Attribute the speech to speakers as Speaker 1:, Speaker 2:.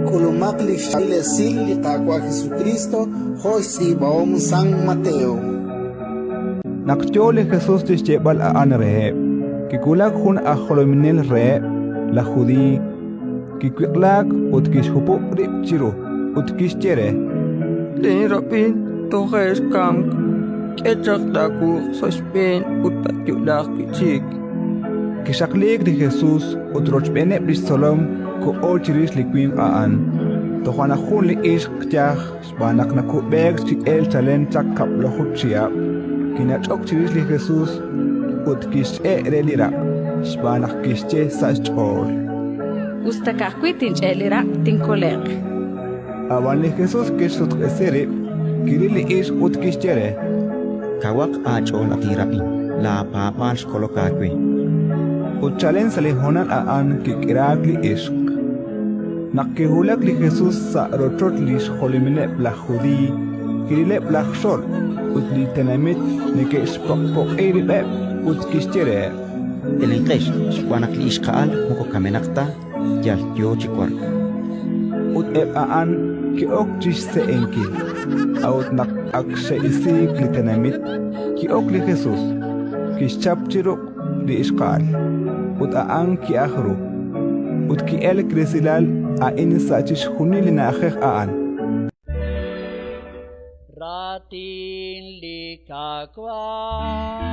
Speaker 1: K'ulumaq li xchaab'il esil li Qaawa' Jesukriist jo' xtz'iib'ahom San Mateo.
Speaker 2: Naq yo li Jesus chi xyeeb'al a'an reheb', kiwulak jun aj jolominel reheb' laj Judiiy, kiwiq'laak ut kixhupub' rib' chiru, ut kixye re:
Speaker 3: Linrab'in toje' xkamk. K'e chaq laawuq' sa' xb'een ut taayo'laaq wi' chik.
Speaker 2: Kixaqliik li Jesus ut rochb'eeneb' li xtzolom koho chirix li winq a'an. Toja' naq jun li ixq yaj xb'aan naq nakub'eek xkik'el chalen chaq kab'laju chihab', kinach'ok chirix li Jesus ut kixch'e' re li raq', xb'aan naq kixye sa' xch'ool:
Speaker 4: Us ta ka'ajwi' tinch'e' li raq', tinkole'q.
Speaker 2: Ab'an li Jesus kixsutq'isi rib', kiril li ixq ut kixye re:
Speaker 5: Kawaq aach'ool, at inrab'in, laapaab'aal xkolok aawe.
Speaker 2: Ut chalen sa' li honal a'an kik'iraak li ixq. Naq kiwulak li Jesus sa' rochoch li xjolomileb' laj Judiiy, kirileb' laj xolb' ut li tenamit neke'xpoq'poq'i rib'eb', ut kixye reheb':
Speaker 5: Elenqex, xb'aan naq li ixqa'al moko kamenaq ta, yal yo chi wark.
Speaker 2: Ut eb' a'an ke'ok chi xse'enkil. A'ut naq ak xe'isiik li tenamit, ki'ok li Jesus, kixchap chi ruq' li ixqa'al, ut a'an ki'ajk ru. Ut ki'elk resilal a'in sa' chixjunil li na'ajej a'an.
Speaker 6: Raatin li Qaawa'.